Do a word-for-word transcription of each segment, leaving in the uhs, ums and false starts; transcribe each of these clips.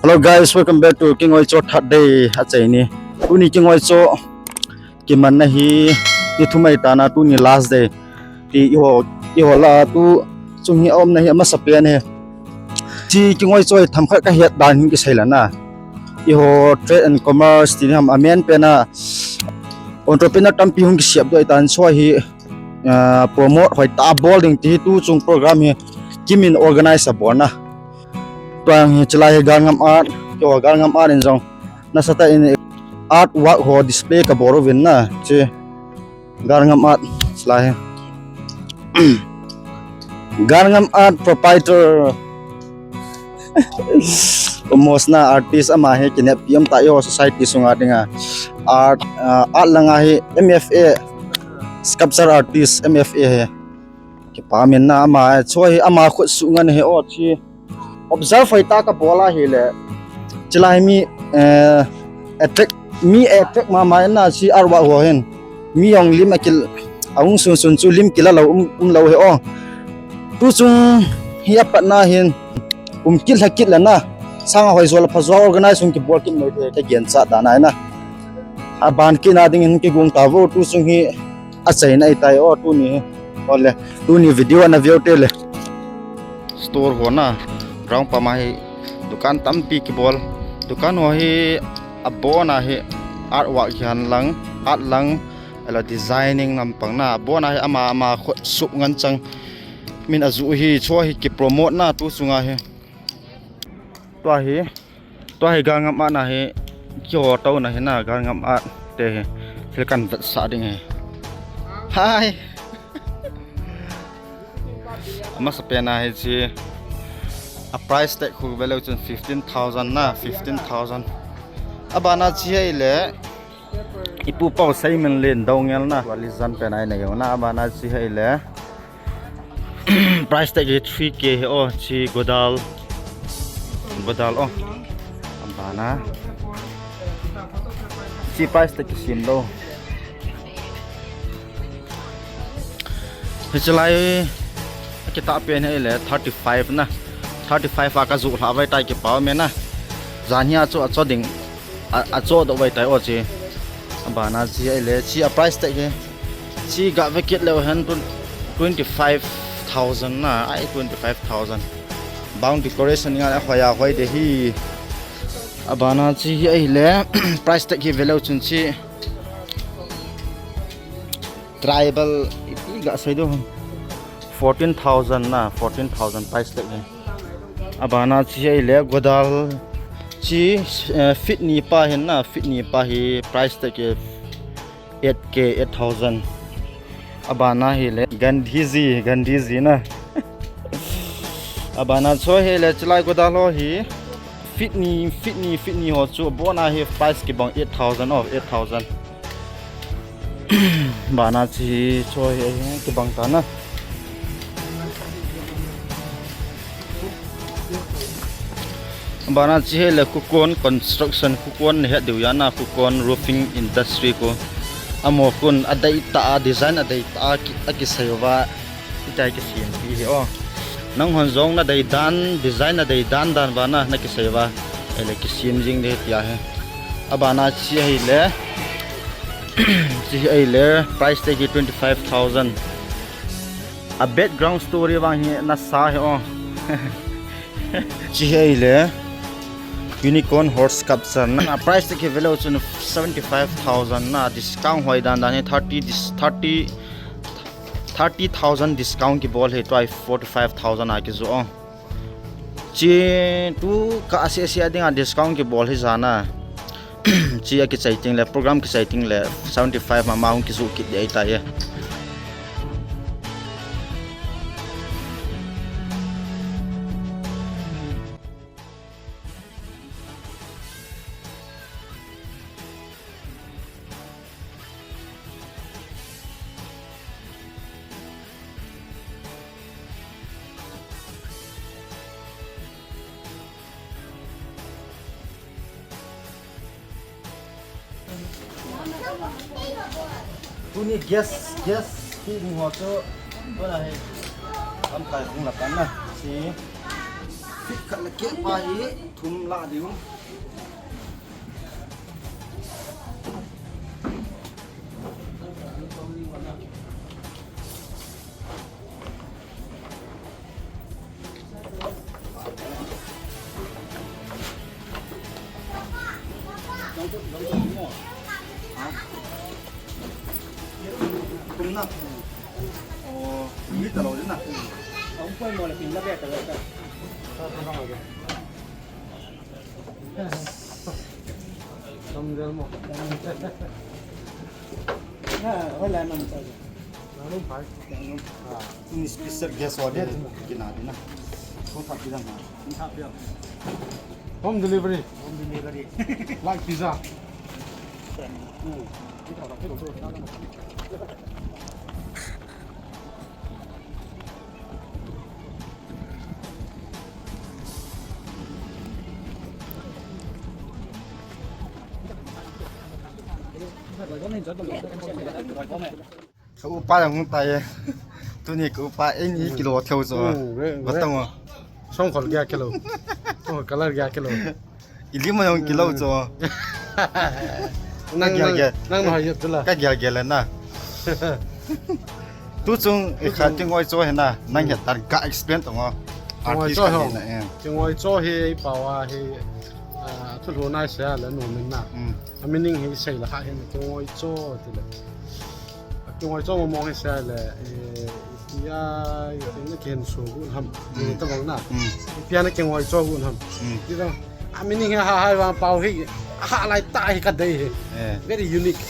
Hello guys, welcome back to King Oi Cho third day achaini. Tuni King Oi Cho kimanna hi ni thum ahitan a, tuni last day. Ti iho, iho la tu chung hi aumna hi amasapen hi. Chi King Oi Cho hi themkhat kahet dan hin kisei lana. Iho trade and commerce ti ham amen pena entrepreneur tampi hung kisiap doh tan chu hi, ah, promote hoitah a bol ding ti hi tu chung program hi Kim in organize abolna. Tua hi chulai hi Galngam Art, keiho Galngam Art in jong nasatah in art work ho display kabol uvin na, chi Galngam Art chulai hi. Galngam Art proprietor, Umosna artist ama hi kineppi umtah eiho society sunga dinga. Art, ah, art langa hi M F A, sculpture artist M F A hi. Kipa min na ama, chu hi ama khut suh ngen hi o chi. Observe hoitah a kabol ahile. Chulai mi, eh, attract, mi attract mama na chi art work ho hin. Mi jong lim akil, ahung sunsun chu lim kila lou um, umlou hi o. Tu chung hi apatna hin. Um kit lha kit lana. Sanga hoi jo le pha jo organize hung kibol kit mai thei kaginchat dan ahi na. Aban kit na ding hin kigong tauvo tu chung hi achaina ahitai o tuni hi. Ole, tuni video ana veu te le. Store ho na, ground pam a hi dukan tampi kibol. Dukan ho hi abon a hi art work hihen lang, art lang, ahilou designing lampang na, abon a hi ama, ama khut suh ngen chang min ajoh hi, chu hi kipromote na tu chunga hi. Tua hi, tua hi Galngam Art na hi, keiho touna hi na, Galngam Art te hi, thil kan vetsah ding hi. Hi. Amasapen a hi chi, a price tag khu veleu chun fifteen thousand na, fifteen thousand. Abana chi ahile, ipu pau Simon Len Doungel na, Walizan pen a ina jong na, abana chi ahile. Price tag hi three K hi o, chi Godal. Godal o. Abana. Chi price tag kisem lou. Hiche lai akitah pen hi ahile thirty-five na. Thirty-five a kajoh lhah vai tai, kipa ume na. Jan hi acho, acho ding. A, acho doh vai tai o chi. Abana chi ahile, chi a price tag hi. Chi ga ve kit leu hen tun twenty-five thousand na, ai twenty-five thousand. Bang decoration nga a hoi a hoi de hi. Abana chi hi ahile, price tag hi veleu chun chi. Tribal, ipi ga sei do. Fourteen thousand na, fourteen thousand price tag hi. Abana chi ahile, Godal chi, eh, feet ni pa hin na, feet ni pa hi price tag hi eight K, eight thousand. Abana ahile, Gandhiji, Gandhiji na. Abana chu ahile, chulai Godal ho hi, feet ni, feet ni, feet ni ho chu, abona hi price kibang eight thousand o, eight thousand. Abana chi chu hi, hi kibang ta na. Abana chi ahile Khukon Construction, Khukon nahet diu ahi na, Khukon Roofing Industry khu. Amaho khun adei tah a, design adei tah a ki, akisei uva, hitia kisem pi hi o. Nanghon jong nadei dan, design nadei dan dan uva na, nakisei uva. Ahile kisem jing ding tia hi. Abana chi ahile, chi ahile, price tag hi twenty-five thousand. A background story vang hi nasa hi o. Chi ahile Unicorn Horse Sculpture na, price tag hi veleu chun seventy-five thousand na, discount hoi dan dan hi thirty, dis-, thirty, thirty thousand discount kibol hi, tua hi forty-five thousand a kijoh o. Chi tu ka ase ase a dinga discount kibol hi jana. Chi a kichai ting le, program kichai ting le, seventy-five ma, ma hung kijoh kit ding ahitai e. Tuni guest, guest ki mu ho chu, tuna hi, lamkai hung la pan na, si. Khat le keh pa hi thum la ding. Kum na. Oh, mi ta lo na. Ang poi mo la pin la be ta lo ta. Tam del mo. Ah, hola, no, no. Special guest order. Kina dina. Kung thap dina ma. Kung thap dina. Home delivery. Home delivery. Like pizza. Hmm. Ka upa jong hung tai e. Tuni ka upa eini kilo theu chu. Hmm, ve, ve. Vatang o. Songkhol gei kilo. Songkhol color gei kilo. Ilim jong kilo chu. Nang, ka gel nang, gel. Nang no hai tu la. Ka gel gel na. Tu chung i kha Kingoi Cho hi na. Nang he tar ka explain tong o. Kingoi Cho ho. Kingoi Cho hi i pao a hi, ah, thulhu nai se le nu min na. Hmm. A meaning hi sei la ha hin Kingoi Cho ti le. Kingoi Cho mo mo hi se le, eh, ya, ya, na ken so gu ham. Hmm. Ni ta bang na. Hmm. Pia na Kingoi Cho gu ham. Hmm. Ti da. A meaning hi ha hai vang pao hi. Ha lai ta hi ka dei hi. Eh. Very unique.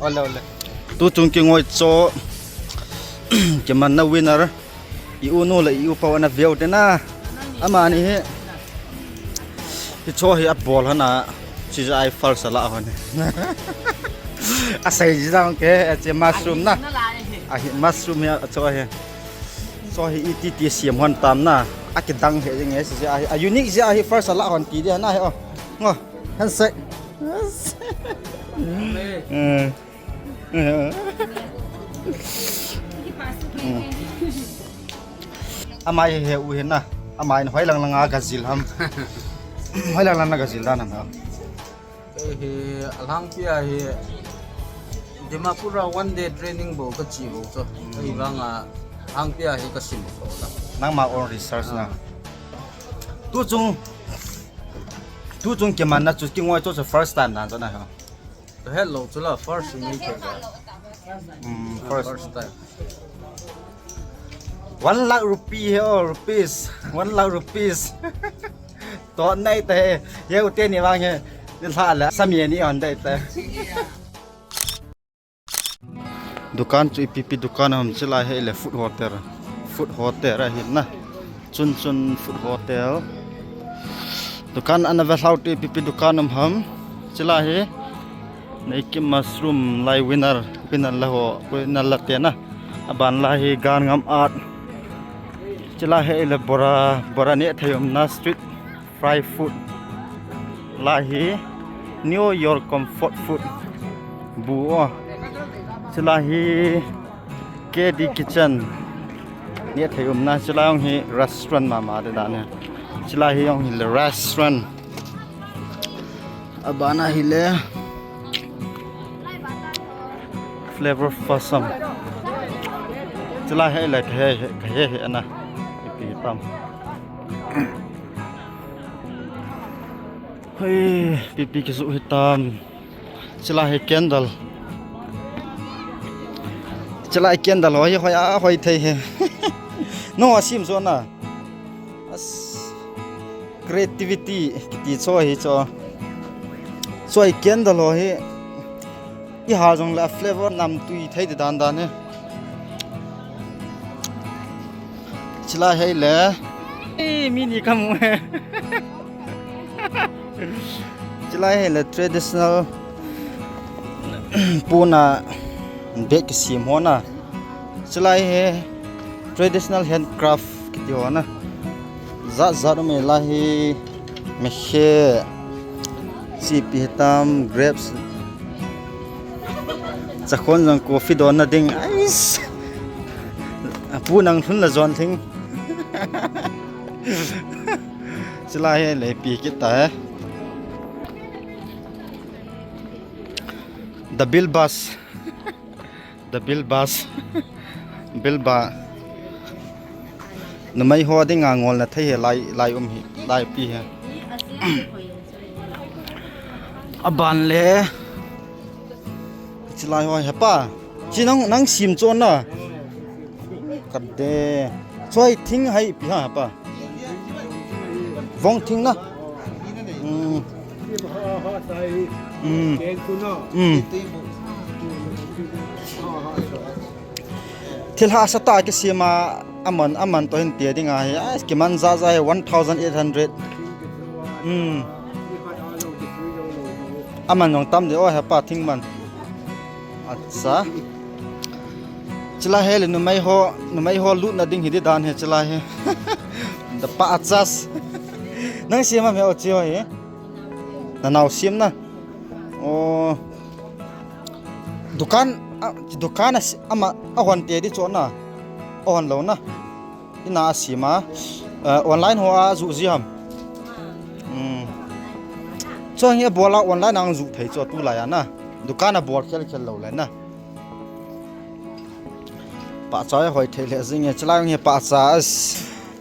Ole, ole. Tu chung Kingoi Cho. Kiman na winner. I u nu le i u pa ana veu te na. Amani hi. Hi Cho hi abol hana. Chi ja ai first a la hon. Asei ji dang ke, ache mushroom na. Ahi mushroom hi a Cho hi. Cho hi iti ti siam hon tam na. Akidang he jing e si ja hi. A unique ja hi first a la hon ti dia na hi o. Ngo. Handshake. Hmm. Amai he u hi na. Amai hoi lang lang a ka jil ham. Hoi lang lang na ka jil dan ham. Kei hi alhangpi a hi Dimapur a one day training bol ka chi bol chu. Kei vang a alhangpi a hi ka sim bol la. Nangma own research na. Ah. Tu chung, tu chung kiman na chu Kingoi Cho chu first time dan chu na ha. Ka het lou chu la, first ni ke ka. Hmm, first. First time. One lakh rupee he, oh, rupees. One lakh rupees. To nai te he. Ye u te ni vang he. Ni la la. Sami ni on dai te. Dukan chu ipi pi dukan ham, chulai hi le food hotel. Food hotel ahi na. Chun Chun Food Hotel. Dukan ana ve lhau te ipi pi dukan um ham. Chulai hi Naked Mushroom lai winner, winner la ho, winner la te na. Aban lai hi Gan Ngam Art. Chulai hi le bora, bora neh thei um na street fry food. Lai hi New York Comfort Food. Bu o. Chulai hi K D Kitchen. Neh thei um na, chulai jong hi restaurant mama te dan hi. Chulai hi jong hi le restaurant. Abana hi le Flavor Fossum. Chulai hi le ka he, ka he, he ana. Ipi tam. Hei, ipi ipi kijoh hitam. Chulai hi candle. Chulai candle ho hi hoi a hoi thei hi. No, asim jo na. As, creativity kiti cho hi cho. Cho hi candle ho hi. I ha jong le flavor nam tui thei ti dan dan hi. Chulai hi le. Ei, mi ni ka mu he. Chulai hi le traditional pona bag kisem ho na. Chulai hi traditional handcraft kiti ho na. Jat jat um e, lai hi mekhe, chipi hitam, grapes. Chakhon jong coffee don na ding. Ais. Pu nang lhun la jon thing. Chulai hi le pi kit ta he. The Bill Bus. The Bill Bus. Bill Bus. Numei ho dinga ngolna thei he lai, lai um hi, lai pi he. Aban le. Chulai ho hepa. Chi nang, nang sim chon na. Kade. Choi thing hai pi ha hepa. Vong thing na. Hmm. Hmm. Hmm. Thil hahsa tah kisem a, aman, aman toh hin te ding ahi. Ah, kiman jaja hi one thousand eight hundred. Hmm. Aman jong tam de o hepa thing man. Acha. Chulai hi le numei ho, numei ho lutna ding hi di dan hi chulai hi. The pa achas. Nang sem a me o chi ho hi. Na nao sem na. O. Dukan, a, dukan a si-, ama, a hon te di chu na. A hon lou na. Ina a sem a. Eh, online ho a ju ji ham. Hmm. Chu hi a bol a online ang ju thei chu tulai a na. Dukan a bol khel khel lou le na. Pahcha hoi thei le jing e, chulai hi pahcha.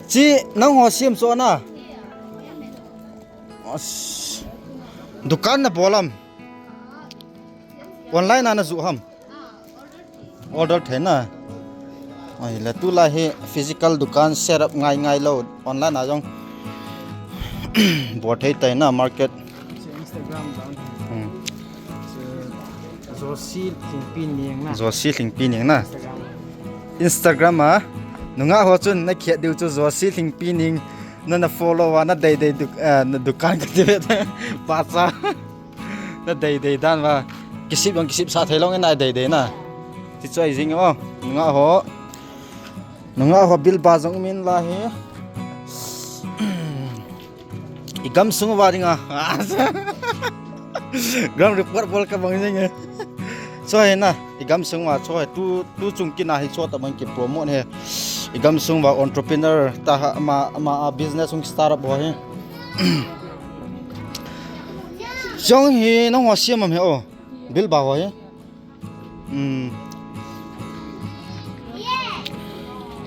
Chi nang ho sem chu na. As. Dukan na bol am. Online a na ju ham. Order thei na. Ai le tulai hi physical dukan set up ngai ngai lou. Online a jong. Bol thei tai na market. Instagram jong. Hmm. Josie Lhingpi Ning na. Josie Lhingpi Ning na. Instagram. Instagram a. Nungah ho chun na khet diu chu Josie Lhingpi Ning. Na na follow a na dei dei duk-, eh, na dukan ka ti ve. Pahcha. Na dei dei dan va. Kisip jong kisip sa thei lou nge na dei dei na. Ti choi jing o. Nungah ho. Nungah ho Bill Bus jong um in la hi. I gamsung uva dinga. Ground report bol ka bang jing e. Chu hi na, i gamsung uva chu hi tu, tu chung kina hi chu ta bang ki promote hi. I gamsung uva entrepreneur ta ha, ama, ama a business hung start up ho hi. Jong hi nang ho sem am he o. Bill Bus ho hi. Hmm.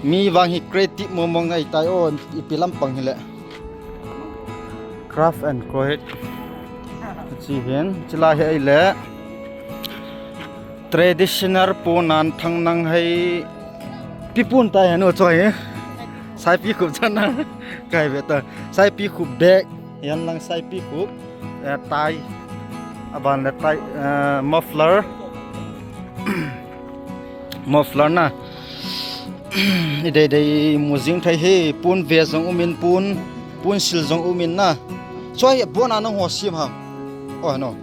Mi vang hi creative mong mong ngai tai o, ipi lampang hi le. Craft and Crochet. Chi hin, chulai hi le. Traditional pon an thang nang hai. Pi pon tai hanu choi. Saipi khup chan na. Kai ve ta. Saipi khup bag. Yan lang saipi khup. Eh, tai. Aban le tai, eh, muffler. Muffler na. I dei dei mu jing thei hi, pon ve jong um in pon, pon sil jong um in na. Choi bon a nang ho sem ham. Oh, no.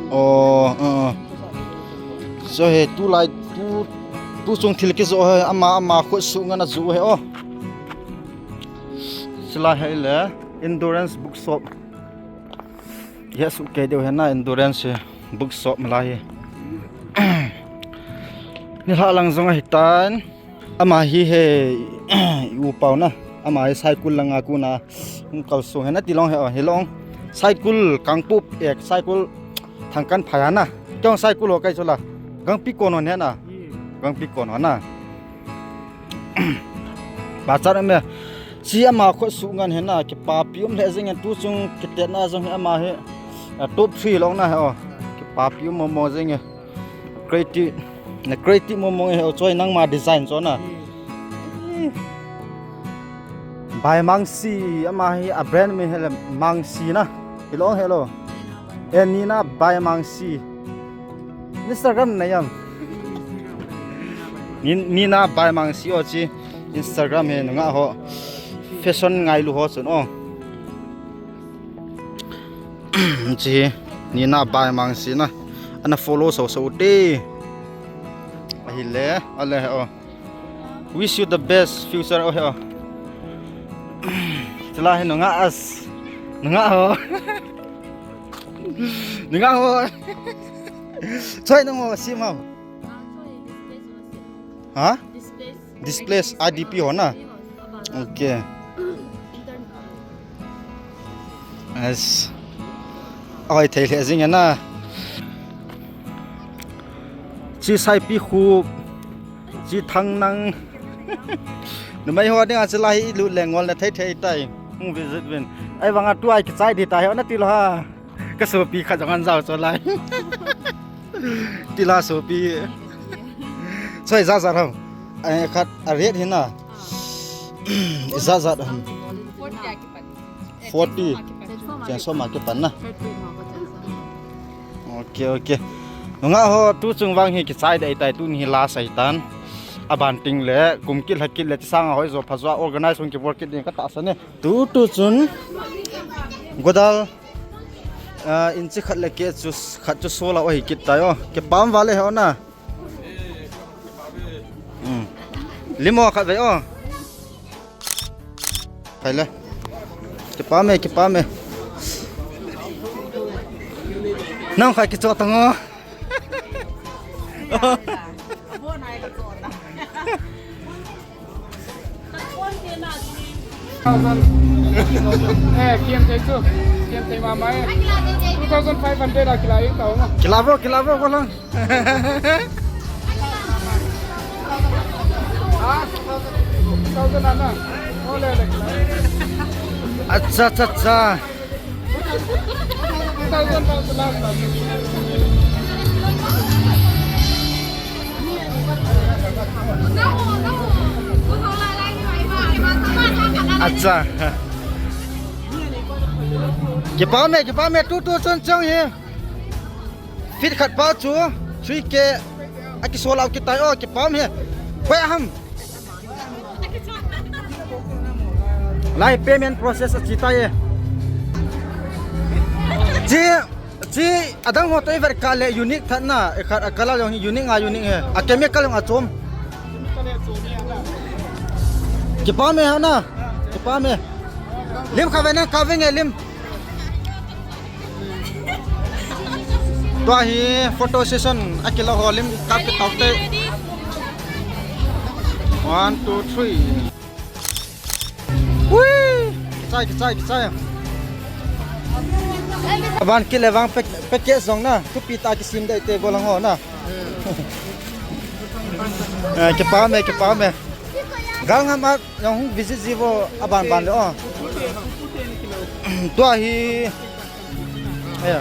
Oh, uh, uh. Choi tulai tu, tu chung thil kijoh hi, ama, ama khut suh ngan a joh hi, oh. Chulai hi le, Endurance Bookshop. Hi suh kei deu hi na, Endurance Bookshop lai hi. Nilhah lang jong ahi tan. Ama hi he, i u pau na. Ama hi Saikul langa kona. Hung kal sung hi na tilong hi, oh, hilong. Saikul Kangpokpi, eh, Saikul Thangkanphai a na. Kei jong Saikul ho kai chu la. Gangpi kon ho hi na. Gangpi kon ho na. Pachat um e. Chi ama khut suh ngan hi na, kipapi um le jing e, tu chung kitetna jong hi ama hi, a, top three long na hi, oh. Kipapi um mong mong jing e. Creative. Na creative mong mong e, oh, choi nangma design chu na. By Mangsi, ama hi a brand min hi le Mangsi na. Hilong helo. Eh, Nina by Mangsi. Instagram na ham. Ni-, Nina by Mangsi o chi. Instagram hi nungah ho. Fashion ngailu ho chun o. Chi hi Nina by Mangsi na. Ana follow so so te. Ahile, ale o. Wish you the best future, oh, oh. Chulai hi nungah as. Nungah ho. Nungah ho. Choi nang ho sem ham. Ha? Displace I D P ho na. Okay. Yes. Oi, thei le jing na. Chi Saipi khu. Chi Thang Nang. Numei ho dinga chi lai hi lut le ngol na thei thei tai. Hung visit vin. Ai vanga tu ai kichai di tai ho na ti lo ha. Ka sopi khat jong an jao cho lai. Ti la sopi. Choi za za rau. Ai khat a rate hi na. Za za rau. Forty. Chen so ma ke pan na. Okay, okay. Nunga ho tu chung vang hi kichai dei tai tu ni la sai tan. Aban ting le kum kit ha kit le ti sanga hoi jo pha jo organize hung ki work kit ding ka ta sa ne. Tu tu chun godal, ah, inchi khat le ke chu khat chu sola o hi kit tai o. Kipam vale ho na. Hmm. Limo khat ve o. Khai le. Kipam e, kipam e. Nang khai kicho tang o. Eh, kiam thei chu. Kiam thei mama e. Two thousand five hundred a kila e tao ma. Kila vo, kila vo, ko lang. Ah, two thousand ana. Ole, ole, kila. Acha, acha, acha. Acha. Kipam e, kipam e, tu tu chun chung hi. Feet khat pa chu three K a kisola u kitai o, kipam e. Koi ham. Lai payment process a chi tai e. Chi, chi adang ho to i vet kah le unique that na, e khat a color jong hi unique nga unique he. A chemical jong a chom. Kipam e ha na. Kipam e. Lim kha ve na ka ve nge lim. Tua hi photo session a kilo ho lim kap kit tau te. One, two, three. Ui! Kichai, kichai, kichai. Aban kile vang pack-, package jong na. Thupi ta kisim dei te bolang ho na. Eh, kipam e, kipam e. Galngam a Jong hung visit ji vo aban ban le o. Tua hi. Aya.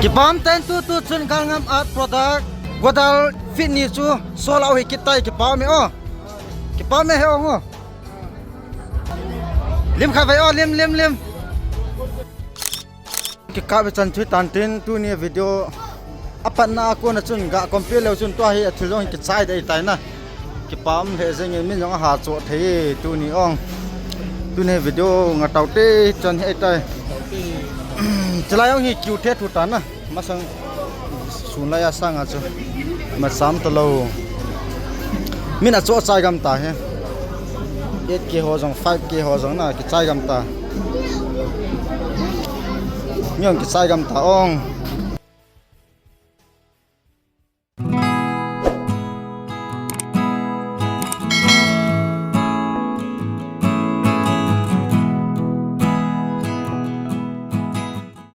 Kipam ten tu tu chun Galngam Art Product Godal Feet ni chu sold out hi kitai kipam e o. Kipam e he o ngo. Lim kha ve o, lim, lim, lim. Kikah ve chan chui tan tin tuni video apatna a kona chun ga compare leu chun tua hi a thil jong kichai dei tai na. Kipam lheh jeng in min jong aha cho thei tuni ong. Tuni video nga tau te chan hi tai. Chulai jong hi kiu the thu tan na. Masang sun lai a sang a chu. Masam ta lo. Min a cho chai gam ta he. Eight K ho jong, five K ho jong na kichai gam ta. Mi jong kichai gam ta ong.